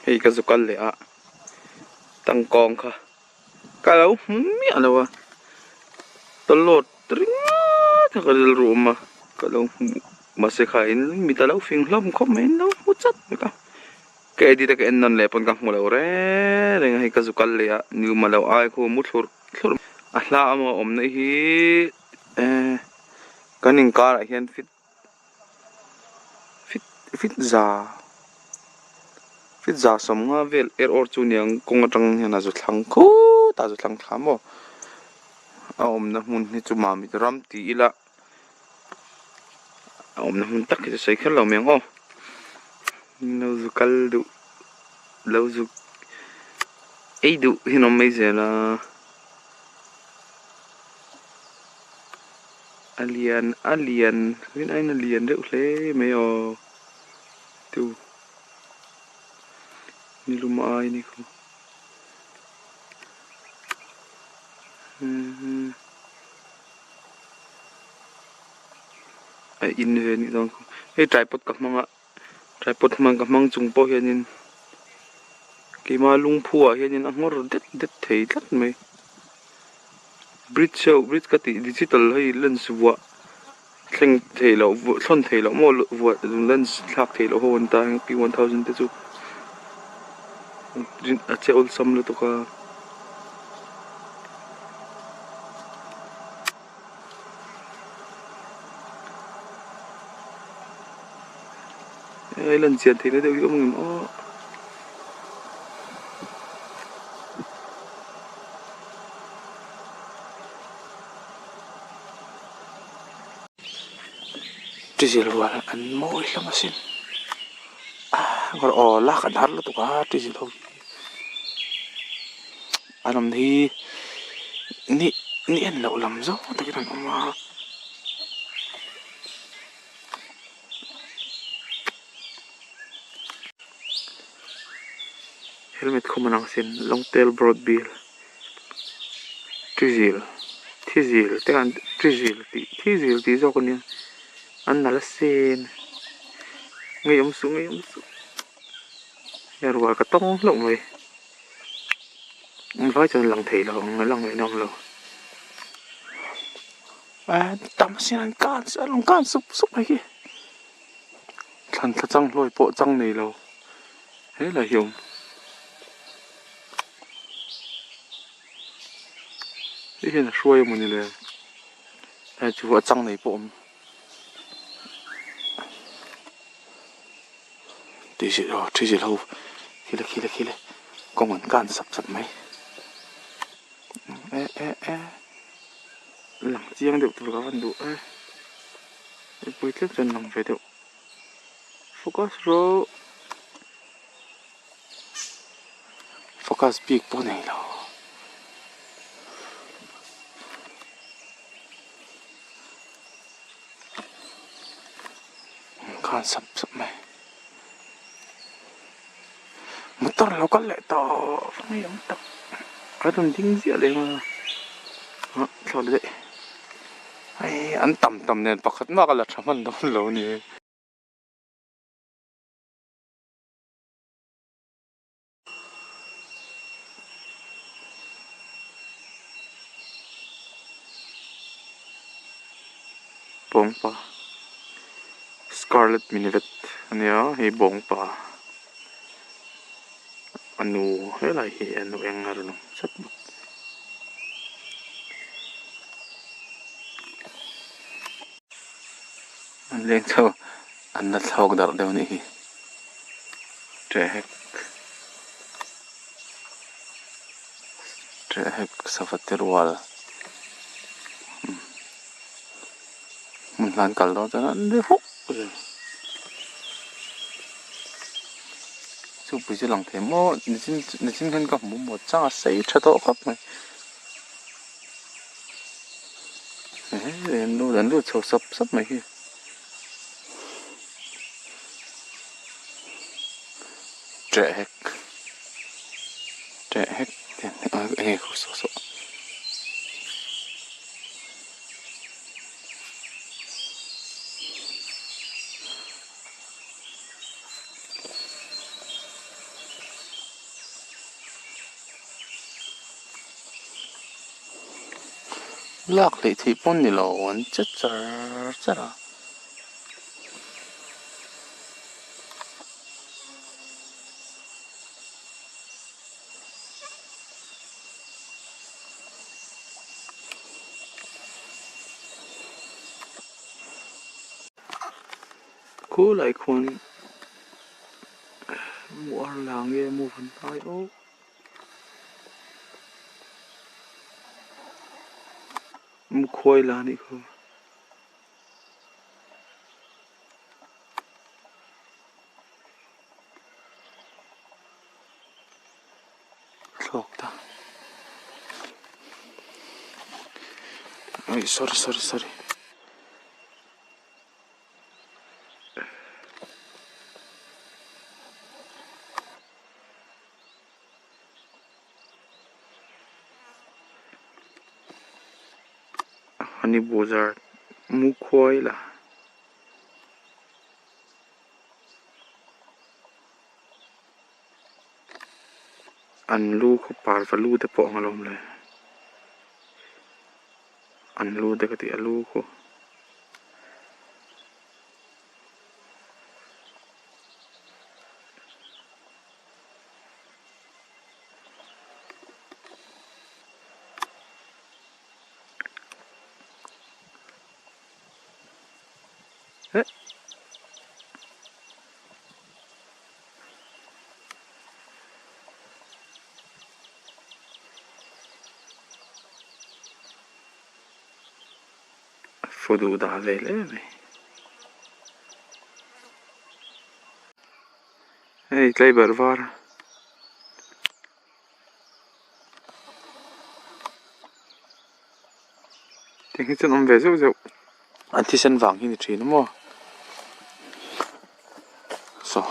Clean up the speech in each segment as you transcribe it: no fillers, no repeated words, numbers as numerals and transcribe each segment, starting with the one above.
Hei ka zu kal leh a tangkawng kha ka lo hmu miah lo a tawlawt ringawt a ka rilru awm a ka lo hmu mahse kha in mit a lo fing hlawm khawp mai in lo hmu chat vek a ka edit a ka en nawn leh pawn ka hmu lo reng reng a hei ka zu kal leh a niuma lo ai khu mu thlurh thlurh a hla amaw awm na hi ehh kan inkarah hian fit fit fit za fit za sawmnga vel er awr chu niang kawng atang hian a zu thlang khut a zu thlang thla maw a awmna hmun hi chu mamit ram ti ila a awmna hmun tak hi chu sawi kher lo mai ang aw lo zu kal duh lo zu ei duh hi an awm mai zel a. A lian a lian rin aiin a lian deuh hle mai aw tu ni lum ai ni khaw a in ve anih dawn khaw hei tripod ka hmang a tripod hmang ka hmang chung pawh hianin keimah lungphu ah hianin a nghawr det det thei tlat mai. Bridge ho bridge ka tih digital hei lens vuah thleng theih loh thlawn theih loh maw vuah lens thlak theih loh ho an ta ang p 1000 te chu a che awlsam lutuk a. Hei lan chian theihna deuh hi a awm ngem aw. Tizil rual an mawi hlawm asin aw lak an har lutuk a tizil ho hi an awm hi ni ni en loh lam zawng takin an awm a. Helmet khum an ang sin long tail broad bill tizil thizil te khan tizil tih thizil tih zawk ania an nalh asin ngeiawm suh ngeiawm suh he rual ka tawng hlauh mai vai chuan lang thei lo ang lang ngaihna awm lo. Tam sin an kan an kan sup sup mai hi thlan thla chang hlawi pawh chang nei lo helai hi a awm hei hian a hruai a mawni le hei chu a chang nei pawh a awm tih aw thi zil ho khile khile khile kawng an kan sap sap mai. Eh eh eh lang chiang deuh tur ka van duh e mipui tlem chuan lang ve deuh focus rawh focus bik pawh nei lo khan sap sap mai. Motor lo kal leh tawh mai ang tak a rawn ding ziah leh nghal a ah thlawh leh hei an tam tam nen pakhat mah ka la tha hman dawn lo a ni. Bawngpa scarlet minivet a nia hei bawngpa a nu helai hi a nu eng a rawn awm chat bawk. An leng chho an la thlawk darh deuh a nih hi ṭehek ṭehek sava te rual hmun hlan kal dawn chuan an ri huk zel chupui chu lang thei maw nichin nichin khan ka hmu maw chang a sei tha tawh khawp mai. An lut an lut chho sap sap mai hi ṭeh hek ṭeh hek eng nge khaw saw saw. Lak hleih theih pawn ni lo an che char char a. Khulai khuan muar la nge mu van hnai aw. Mu khuai la anih kha. Thlawk ta. Ui sorry sorry sorry. Honey buzzard mu khuai la. An lu khaw parva lu te pawh ang alawm le. An lu te ka tih a lu khu. Eh. Fu duh dah ve hle mai. Hei tlaiberh var tiang hi chuan awm ve zeuh zeuh an thisen vang hi ni thin a maw saw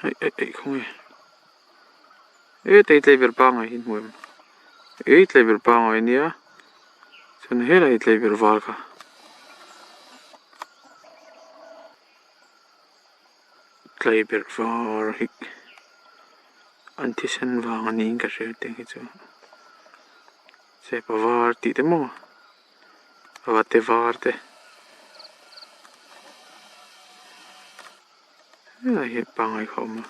eih eih eih khawnge e tlaiberh pangai hi hmu em e tlaiberh pangai ania chuan helai tlaiberh var kha. Tlaiberh var hi an thisen vang a niin ka hria tiang hi chu chepa var tih te maw vate var te helai hi pangngai kha a awm a.